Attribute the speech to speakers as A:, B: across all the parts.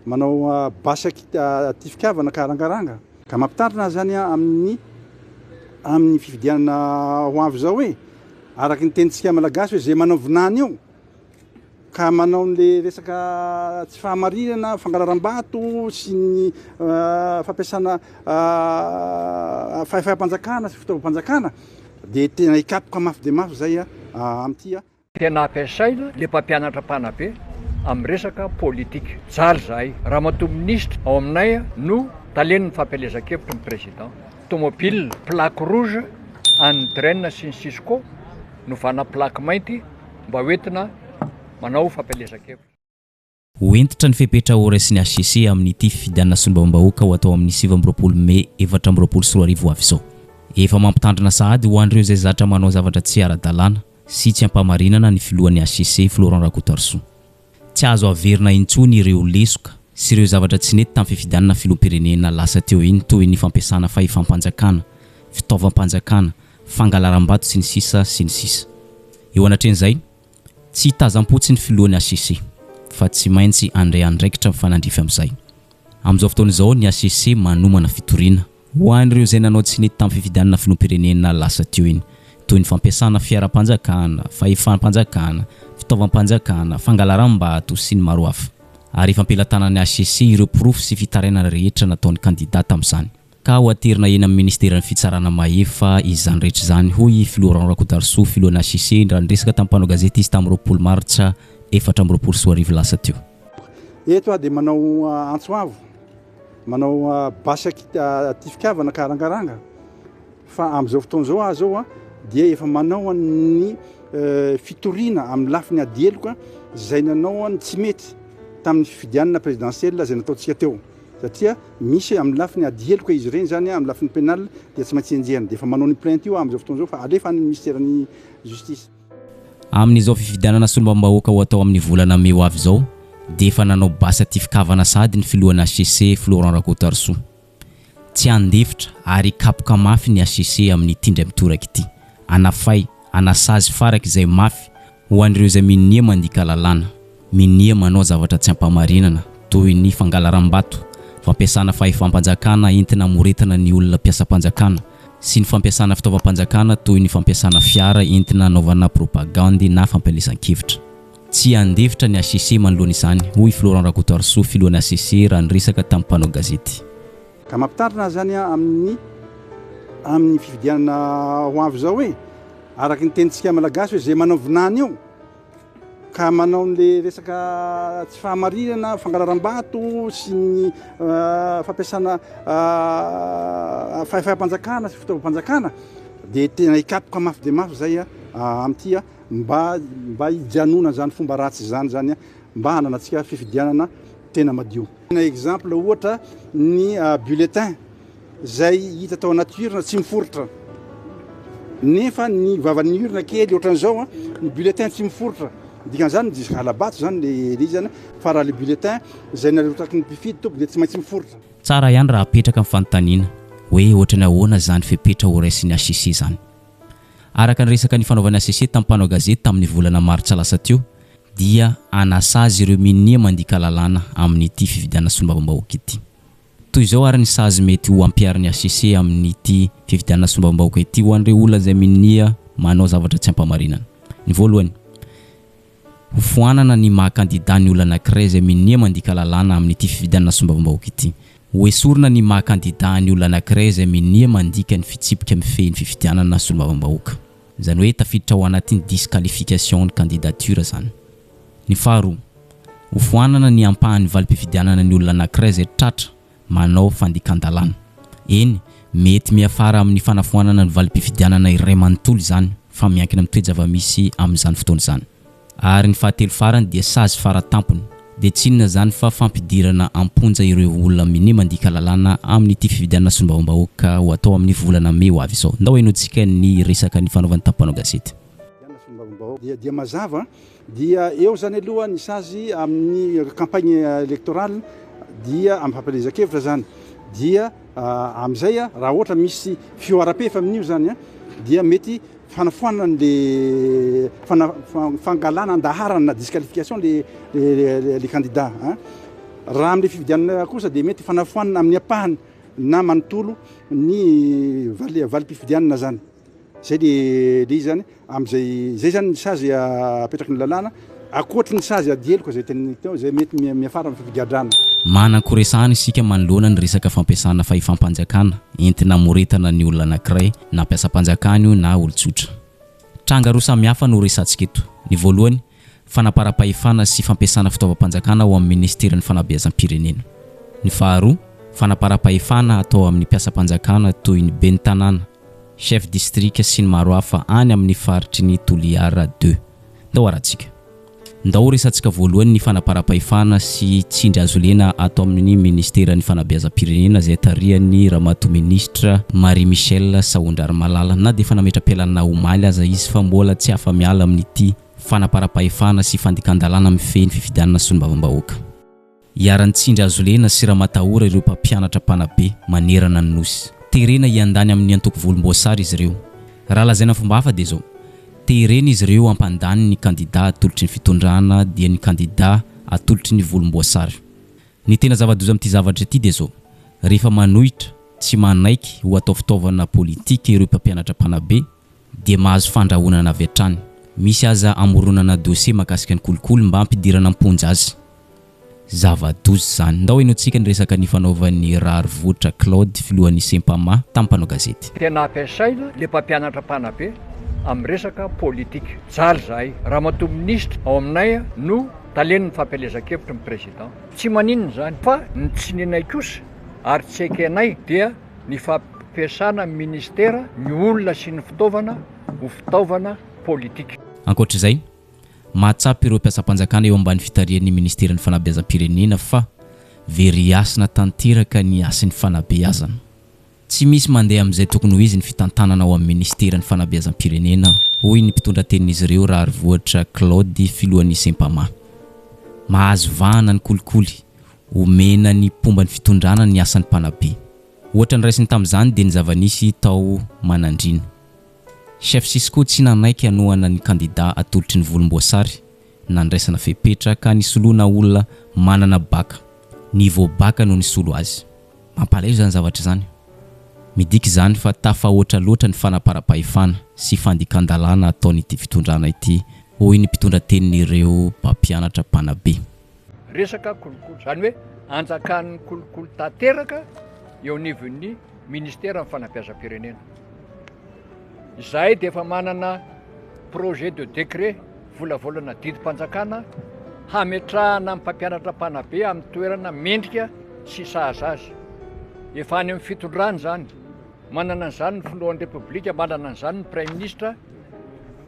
A: Manao basy atifikavana ka arangaranga. Ka mampitandrina azy zany amin'ny amin'ny fifidianana ho avy izao hoe araka ny tenintsika malagasy hoe zay manao vinany eo ka manao an'le resaka tsy fahamarinana, fangalaram-bato sy ny fampiasana fahefam-panjakana sy fitaovam-panjakana dia tena hikapoka mafy dia mafy zay amin'ity.
B: Tena ampiasaina le mpampianatra mpanabe amin'ny resaka politika. Mijaly zahay. Ramatoa minisitra ao aminay no talen'ny fampielezan-kevitry ny président. Tomobile plaque rouge an'ny DREN sy ny Cisco novana plaque mainty mba hoentina manao fampielezan-kevitra.
C: Ho hentitra ny fepetra horaisin'ny hcc amin'ity fifidianana solombavambahoaka ho atao amin'ny 29 mey 2024 ho avy izao. Efa mampitandrina sahady ho an'ireo izay zatra manao zavatra tsy ara-dalàna sy tsy am-pahamarinana ny filohan'ny hcc Florent Rakotoarisoa. Tsy azo averina intsony ireo lesoka sy ireo zavatra tsy nety tamin'ny fifidianana filoham-pirenena lasa teo iny toy ny fampiasana fahefam-panjakana, fitaovam-panjakana, fangalaram-bato sy ny sisa sy ny sisa. Eo anatrehan'izay, Tsy hitazam-potsy ny filohan'ny hcc fa tsy maintsy handray andraikitra mifanandrify amin'izay. Amin'izao fotoana izao ny hcc manomana fitoriana ho an'ireo izay nanao tsy nety tamin'ny fifidianana filoham-pirenena lasa teo iny, toy ny fampiasana fiaram-panjakana, fahefam-panjakana, fitaovam-panjakana, fangalaram-bato sy ny maro hafa. Ary efa am-pelatanan'ny hcc ireo porofo sy fitarainana rehetra nataon'ny kandida tamin'izany. Ka ho aterina eny amin'ny Ministeran'ny Fitsarana mahefa izany rehetra izany, hoy i Filoha Rakotoarisoa, filohan'ny HCC, raha niresaka tamin'ny mpanao gazety izy tamin'ny 20 martsa 2024 lasa teo.
A: Eto aho dia manao antso avo, manao basy atifikavana ka arangaranga fa amin'izao fotoana izao aho izao dia efa manao ny fitoriana amin'ny lafiny ady heloka izay nanao ny tsy mety tamin'ny fifidianana présidentielle izay nataontsika teo. Satria misy amin'ny lafiny ady heloka izy ireny izany, amin'ny lafiny pénal dia tsy maintsy enjehina. Dia efa manao ny plainte io aho amin'izao fotoana izao fa alefa any amin'ny minisiteran'ny justice.
C: Amin'izao fifidianana solombavambahoaka ho atao amin'ny volana mey ho avy izao dia efa nanao basy atifikavana sahady ny filohan'ny hcc Florent Rakotoarisoa. Tsy handefitra ary hikapoka mafy ny hcc amin'ity indray mitoraka ity. Hanafay, hanasazy faraky izay mafy Ho an'ireo izay minia mandika lalàna, minia manao zavatra tsy am-pahamarinana, toy ny fangalaram-bato, fampiasana fahefam-panjakana entina hamoretana ny olona mpiasam-panjakana, sy ny fampiasana fitaovam-panjakana toy ny fampiasana fiara entina hanaovana propagandy na fampielezan-kevitra. Tsy handefitra ny hcc manoloana izany, hoy i Florent Rakotoarisoa, filohan'ny hcc raha niresaka tamin'ny mpanao gazety.
A: Ka mampitandrina azy izany amin'ny amin'ny fifidianana ho avy izao hoe araka ny tenintsika malagasy hoe izay manao vinany eo ka manao an'le resaka tsy fahamarinana, fangalaram-bato sy ny fampiasana fahefam-panjakana sy fitaovam-panjakana dia tena hikapoka mafy dia mafy izay amin'ity mba mba hijanona izany fomba ratsy izany izany mba hananantsika fifidianana tena madio. Tena exemple ohatra ny bulletin izay hita tao anaty urne tsy miforitra nefa ny vavan'ny urne kely ohatran'izao ny bulletin tsy miforitra, dikan'izany diso hala-bato zany le izy zany fa raha le bulletin izay narotaky ny mpifidy tompoko dia tsy maintsy miforitra.
C: Tsara ihany raha apetraka ny fanontaniana hoe ohatran'ny ahoana izany fepetra horaisin'ny hcc izany. Araka ny resaka nifanaovan'ny hcc tamin'ny mpanao gazety tamin'ny volana martsa lasa teo dia hanasazy ireo minia mandika lalàna amin'ity fifidianana solombavambahoaka ity. Toy izao ary ny sazy mety ho ampiharin'ny hcc amin'ity fifidianana solombavambahoaka ity ho an'ireo olona izay minia manao zavatra tsy am-pahamarinana. Ny voalohany, hofoanana ny maha kandida ny olona anankiray izay minia mandika lalàna amin'ity fifidianana solombavambahoaka ity. Hoesorina ny maha kandida ny olona anankiray izay minia mandika ny fitsipika mifehy ny fifidianana solombavambahoaka. Izany hoe tafiditra ao anatin'ny disqualification ny candidature izany. Ny faharoa, hofoanana ny ampahan'ny valim-pifidianana ny olona anankiray izay tratra manao fandikan-dalàna. Eny, mety miafara amin'ny fanafoanana ny valim-pifidianana iray manontolo izany fa miankina amin'ny toe-javamisy amin'izany fotoana izany. Ary ny fahatelo farany dia sazy fara tampony, dia tsy inona izany fa fampidirana am-ponja ireo olona minia mandika lalàna amin'ity fifidianana solombavambahoaka ho atao amin'ny volana mey ho avy izao. Ndao henointsika ny resaka nifanaovan'ny tamin'ny mpanao gazety.
A: Fifidianana solombavambahoaka dia dia mazava dia eo izany aloha ny sazy amin'ny campagne électorale dia amin'ny fampielezan-kevitra izany dia amin'izay raha ohatra misy fihoaram-pefy amin'io izany dia mety Fanafoanana le fangalana an-daharana na disqualification le le candidat an. Raha amin'ilay fifidianana kosa dia mety fanafoanana amin'ny ampahany na manontolo ny valim-pifidianana zany. Zay le le izy zany amin'izay zay zany ny sazy apetraky ny lalàna akoatry ny sazy ady heloka zay teneniko teo zay mety miafara amin'ny figadrana.
C: Manan-koresahana isika manoloana ny resaka fampiasana fahefam-panjakana entina hamoretana ny olona anankiray na mpiasam-panjakana io na olon-tsotra. Tranga roa samihafa no resahantsika eto. Ny voalohany, fanaparam-pahefana sy fampiasana fitaovam-panjakana ao amin'ny minisiteran'ny fanabeazam-pirenena. Ny faharoa, fanaparam-pahefana atao amin'ny mpiasam-panjakana toy ny ben'ny tanàna, chef district sy ny maro hafa any amin'ny faritry ny Toliara ii. Ndao arahantsika. Ndao ho resahantsika voalohany ny fanaparam-pahefana sy tsindry azo lena ato amin'ny minisiteran'ny fanabeazam-pirenena izay tarihan'ny Ramatoa Minisitra Marie Michelle Sahondrarimalala na dia efa nametra-pialana omaly aza izy fa mbola tsy afa-miala amin'ity fanaparam-pahefana sy fandikan-dalàna mifehy ny fifidianana solombavambahoaka. Iharan'ny tsindry hazolena sy ramatahora ireo mpampianatra mpanabe manerana ny Nosy. Terena hiandany amin'ny antoko volomboasary izy ireo. Raha lazaina amin'ny fomba hafa dia izao, terena izy ireo hampandany ny kandida atolotry ny fitondrana dia ny kandida atolotry ny volomboasary. Ny tena zava-doza amin'ity zavatra ity dia izao, rehefa manohitra, tsy manaiky ho atao fitaovana politika ireo mpampianatra mpanabe, dia mahazo fandrahonana avy hatrany. Misy aza amoronana dossier mahakasika ny kolikoly mba hampidirana am-ponja azy. Zava-doza izany. Ndao henointsika ny resaka nifanaovan'i Raharivohitra Claude, filohan'ny Sempama, tamin'ny mpanao gazety.
B: Tena ampiasaina le mpampianatra mpanabe amin'ny resaka politika. Jaly zahay. Ramatoa minisitra ao aminay no talen'ny fampielezan-kevitry ny président. Tsy maninona izany fa ny tsy nenay kosa ary tsy ekenay dia ny fampiasana ny ministera, ny olona sy ny fitaovana ho fitaovana politika.
C: Ankoatra izay, mahatsapa ireo mpiasam-panjakana eo ambany fitarihan'ny ministeran'ny fanabeazam-pirenena fa very hasina tanteraka ny hasin'ny fanabeazana. Tsy misy mandeha amin'izay tokony ho izy ny fitantanana ao amin'ny ministeran'ny fanabeazam-pirenena, hoy ny mpitondra tenin'izy ireo Raharivohitra Claude, filohan'ny Sempama. Mahazo vahana ny kolikoly, Omena ny mpomba ny fitondrana ny asan'ny mpanabe. Ohatra noraisiny tamin'izany dia ny zava-nisy tao Manandriana. Chef Cisco tsy nanaiky hanohana ny kandida atolotry ny volomboasary nandraisana fepetra ka nisoloana olona manana baka. Niveau baka no nisolo azy. Mampalahelo izany zavatra izany. Midika izany fa tafahoatra loatra ny fanaparam-pahefana sy fandikan-dalàna ataon'ity fitondrana ity, hoy ny mpitondra tenin'ireo mpampianatra mpanabe.
B: Resaka kolikoly, izany hoe anjakan'ny kolikoly tanteraka eo anivon'ny ministeran'ny fanabeazam-pirenena. Izahay dia efa manana projet de décret volavolana didim-panjakana hametrahana ny mpampianatra mpanabe amin'ny toerana mendrika sy sahaza azy. Efa any amin'ny fitondrana izany, manana an'izany ny filohan'ny Repoblika, manana an'izany ny praiminisitra,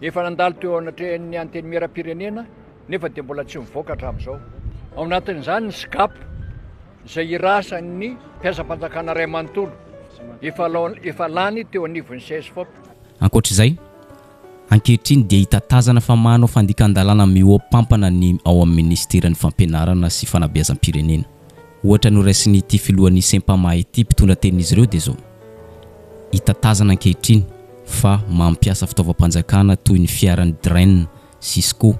B: efa nandalo teo anatrehan'ny antenimieram-pirenena. nefa dia mbola tsy mivoaka hatramin'izao. Ao anatin'izany ny SGAP izay irasan'ny mpiasam-panjakana iray manontolo, efa efa lany teo anivon'ny CSFOP.
C: Ankoatra izay, ankehitriny dia hita tazana fa manao fandikan-dalàna mihoa-pampana ny ao amin'ny minisiteran'ny Fampianarana sy Fanabeazam-pirenena. Ohatra noraisin'ity filohan'ny Sempama ity mpitondra tenin'izy ireo dia izao, hita tazana ankehitriny fa mampiasa fitaovam-panjakana toy ny fiaran'ny Dren Cisco,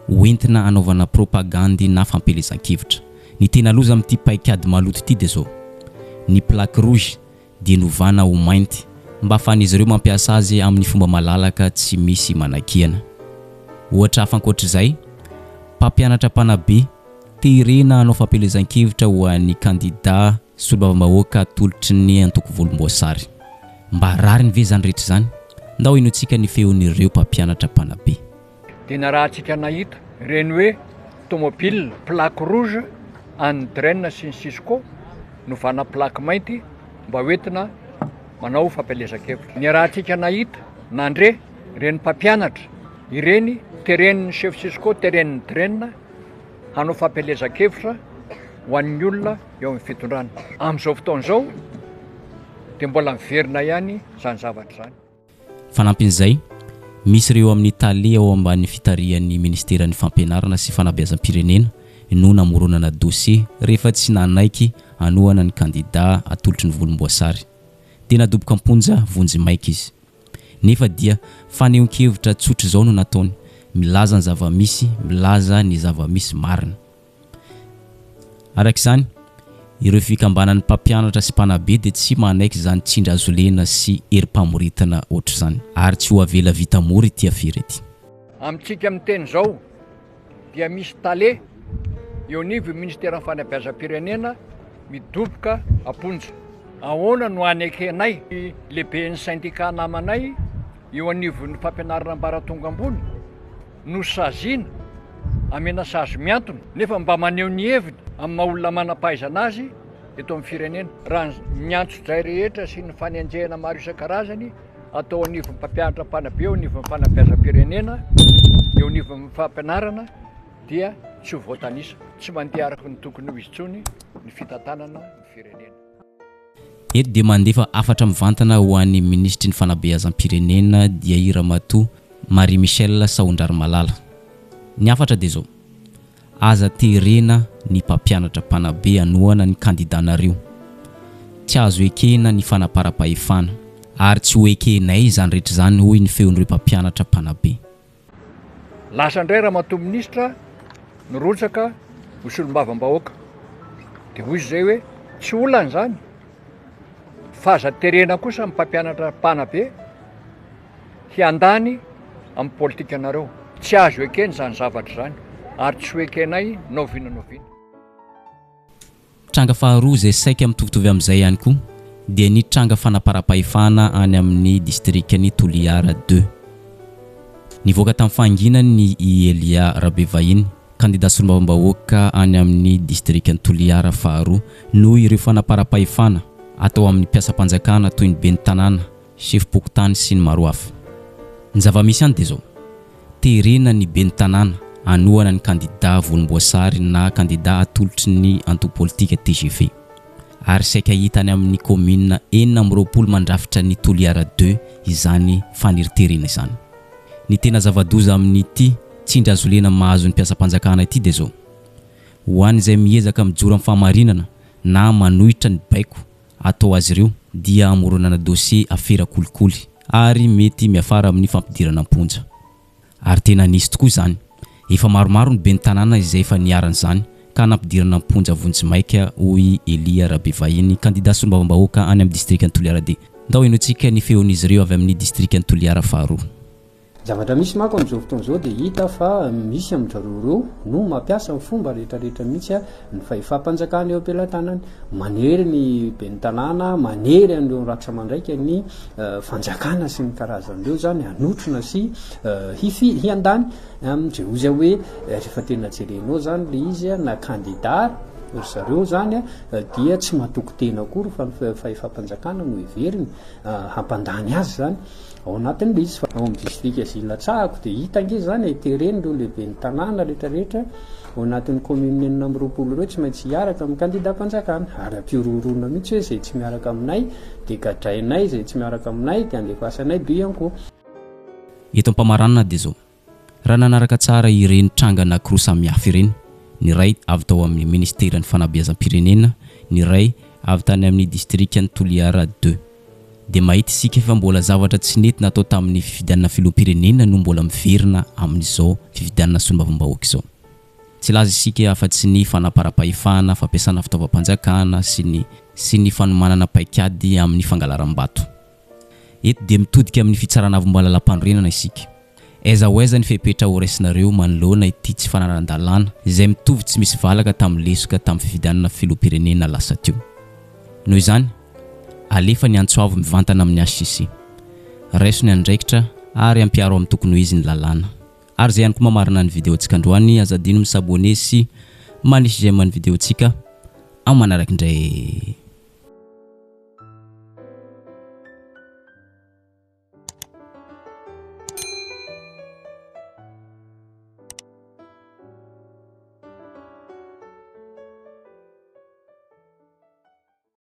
C: ho entina hanaovana propagandy na fampielezan-kevitra. Ny tena loza amin'ity paikady maloto ity dia izao, ny plaque rouge dia novana ho mainty mba ahafahan'izy ireo mampiasa azy amin'ny fomba malalaka tsy misy manakiana. Ohatra hafa ankoatr'izay, mpampianatra mpanabe terena hanao fampielezan-kevitra ho an'ny kandida solombavambahoaka atolotry ny antoko volomboasary. Mba rariny ve izany rehetra izany? Ndao henointsika ny feon'ireo mpampianatra mpanabe.
B: Dia narahantsika nahita ireny hoe tomobile plaque rouge an'ny Dren sy ny Cisco novana plaque mainty mba hoentina manao fampielezan-kevitra. Niarahantsika nahita, nandre ireny mpampianatra ireny teren'ny chef Cisco, teren'ny Dren hanao fampielezan-kevitra ho an'ny olona eo amin'ny fitondrana. Amin'izao fotoana izao dia mbola miverina ihany izany zavatra izany.
C: Fanampin'izay, misy ireo amin'ny tale ao ambany fitarihan'ny ministeran'ny Fampianarana sy Fanabeazam-pirenena no namoronana dosie rehefa tsy nanaiky hanohana ny kandida atolotry ny volomboasary. Dia nadoboka am-ponja vonjimaika izy. Nefa dia fanehoan-kevitra tsotra izao no nataony, milaza ny zava-misy, milaza ny zava-misy marina. Araka izany, ireo fikambanan'ny mpampianatra sy mpanabe dia tsy manaiky izany tsindry hazolena sy herim-pamoretana ohatr'izany ary tsy ho avela vita mora ity afera ity.
B: Amintsika miteny izao dia misy tale eo anivon'ny ministeran'ny fanabeazam-pirenena midoboka am-ponja. Ahoana no hanekenay ny lehiben'ny sendika namanay eo anivon'ny fampianarana ambaratonga ambony no saziana, amena sazy mihantona nefa mba maneho ny heviny amin'ny maha olona manam-pahaizana azy eto amin'ny firenena. Raha ny antsojay rehetra sy ny fanenjehana maro isan-karazany atao anivon'ny mpampianatra mpanabe eo anivon'ny fanabeazam-pirenena, eo anivon'ny fampianarana dia tsy ho voatanisa. Tsy mandeha araka ny tokony ho izy intsony ny fitantanana ny firenena.
C: Eto dia mandefa hafatra mivantana ho an'ny minisitry ny fanabeazam-pirenena dia i Ramatoa Marie Michelle Sahondrarimalala. Ny hafatra dia izao. Aza terena ny mpampianatra mpanabe hanohana ny kandidanareo. Tsy azo ekena ny fanaparam-pahefana. Ary tsy ho ekenay izany rehetra izany hoy ny feon'ireo mpampianatra mpanabe.
B: Lasa indray ramatoa minisitra nirotsaka ho solombavambahoaka. Dia hoy izy izay hoe tsy olana izany fa aza terena kosa ny mpampianatra mpanabe hiandany amin'ny politikanareo. Tsy azo ekena izany zavatra izany ary tsy ho ekenay na oviana na oviana.
C: Tranga faharoa izay saika mitovitovy amin'izay ihany koa dia ny tranga fanaparam-pahefana any amin'ny distrikan'i Toliara ii. Nivoaka tamin'ny fahanginany i Elia Rabevahiny, kandida solombavambahoaka any amin'ny distrikan'i Toliara faharoa noho ireo fanaparam-pahefana atao amin'ny mpiasam-panjakana toy ny ben'ny tanàna, sefom-pokontany sy ny maro hafa. Ny zava-misy any dia izao, terena ny ben'ny tanàna hanohana ny kandida volomboasary na kandida atolotry ny antoko politika tgv. Ary saika hita any amin'ny kaominina 26 mandrafitra ny Toliara ii izany faneriterena izany. Ny tena zava-doza amin'ity tsindry hazolena mahazo ny mpiasam-panjakana ity dia izao, ho an'izay miezaka mijoro amin'ny fahamarinana na manohitra ny baiko atao azy ireo dia hamoronana dossier afera kolikoly ary mety miafara amin'ny fampidirana am-ponja. Ary tena nisy tokoa izany. Efa maromaro ny ben'ny tanàna izay efa niharan'izany ka nampidirana am-ponja vonjimaika hoy Elia Rabevahiny, kandida solombavambahoaka any amin'ny distrikan'i Toliara ii. Ndao henointsika ny feon'izy ireo avy amin'ny distrikan'i Toliara faharoa.
D: Zavatra misy manko amin'izao fotoana izao dia hita fa misy amin-dRareo ireo no mampiasa ny fomba rehetra rehetra mihitsy ny fahefam-panjakana eo am-pelatanany, manery ny ben'ny tanàna, manery an'ireo ratsa-mandraika ny fanjakana sy ny karazan'ireo izany hanotrona sy hifi hiandany amin-dreo izay hoe rehefa tena jerenao izany ilay izy na kandida ry zareo izany dia tsy matoky tena akory fa ny fahefam-panjakana no heveriny hampandany azy izany. Ao anatin'ilay izy fa ao amin'ny distrika izay ilatsahako dia hita ange izany e, tereny ireo lehiben'ny tanàna rehetra rehetra ao anatin'ny commune 26 ireo tsy maintsy hiaraka amin'ny kandidam-panjakana ary ampihorohoroana mihitsy hoe izay tsy miaraka aminay dia gadrainay, izay tsy miaraka aminay dia andefasanay bianco.
C: Eto am-pamaranana dia izao. Raha nanaraka tsara ireny tranga anankiroa samihafa ireny, ny iray avy tao amin'ny Ministeran'ny Fanabeazam-pirenena, ny iray avy tany amin'ny Distrikan'i Toliara ii. Dia mahita isika fa mbola zavatra tsy nety natao tamin'ny fifidianana filoham-pirenena no mbola miverina amin'izao fifidianana solombavambahoaka izao. Tsy hilaza isika afa-tsy ny fanaparam-pahefana, fampiasana fitaovam-panjakana sy ny sy ny fanomanana paikady amin'ny fangalaram-bato. Eto dia mitodika amin'ny Fitsarana Avo Momba ny Lalàmpanorenana isika. Aiza ho aiza ny fepetra horaisinareo manoloana ity tsy fanarahan-dalàna izay mitovy tsy misy valaka tamin'ny lesoka tamin'ny fifidianana filoham-pirenena lasa teo? Noho izany, alefa ny antso avo mivantana amin'ny hcc. Raiso ny andraikitra ary ampiharo amin'ny tokony ho izy ny lalàna. Ary izay ihany koa mamarana ny video-ntsika androany, aza adino mi-s'abonner sy manisy j'aime ny video-ntsika amin'ny manaraka indray.